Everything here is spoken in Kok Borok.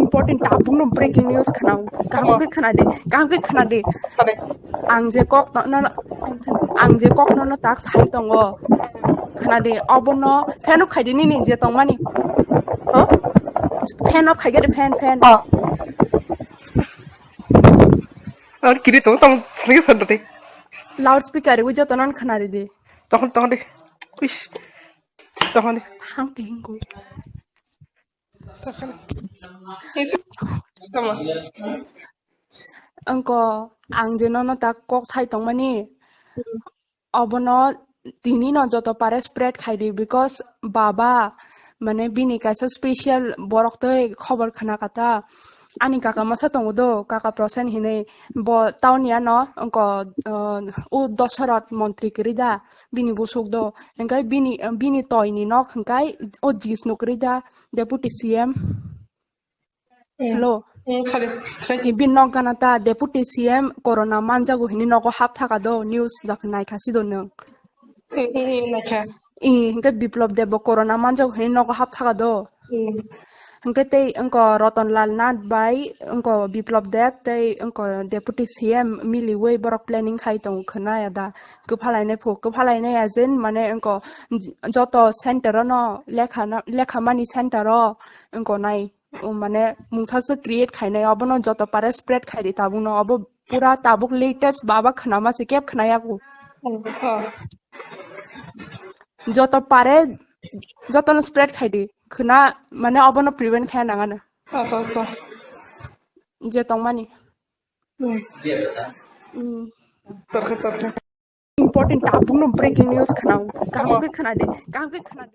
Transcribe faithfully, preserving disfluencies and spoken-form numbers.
Important tabuk no breaking news khna. Kaham khe khna de, kaham khe khna de. Ang je kok no, no, ang je kok no, no tak sai tongo. Khna de, obo no fan off khai de nini je tongmani. Huh? Fan off khai de, fan, fan. Oh. Ar kiri tong tong sani sanda te. Loudspeaker wi joto non khna de. Tokon, tokon de. Uish. Tokon de. Thang te hingo. Tama. Angko, ang je nono tak kok sai tongmani. Obono tini no joto pare spread khai di, because baba, mane, bini kaisa special borok tei khobor khna kata. Ani kaka masa tongo do, kaka Prosen hinui, bo town ya no, angko, uh, u Dosarot montri kiri da, bini busuk do. Hingkai bini, bini toini nok hingkai o jis nukri da, deputy C M. Mm. Hello. Mm, sorry. Sorry. Ibi nok gana ta deputy C M corona manjago hini nogo hap thaka do, news jak nai kha si do nung. Mm, mm, mm, nai kha. I, hingke Biplop Deb bo corona manjago hini nogo hap thaka do. Mm. Hingke tei angko Roton Lal Nath bai angko Biplop Deb tei angko deputy C M miliwi borok planning khai tongo khna ya da. Kwphalai nai phu, kwphalai nai ya jen mane angko joto center o no lekha na, lekha mani center o angko nai. O mane mungsa se create khainai, obono joto pare spread khaidi tabukno, obo pura tabuk latest baba khnama se kep khnayaku. Oh. Joto pare, jotono spread khaidi khna, mane obono prevent khaya nangano. Oh, oh, oh. Je tongmani. Hmm. Hmm. Torkha, torkha. Important tabukno breaking news khna. Kaham khe khna de, kaham khe khna de.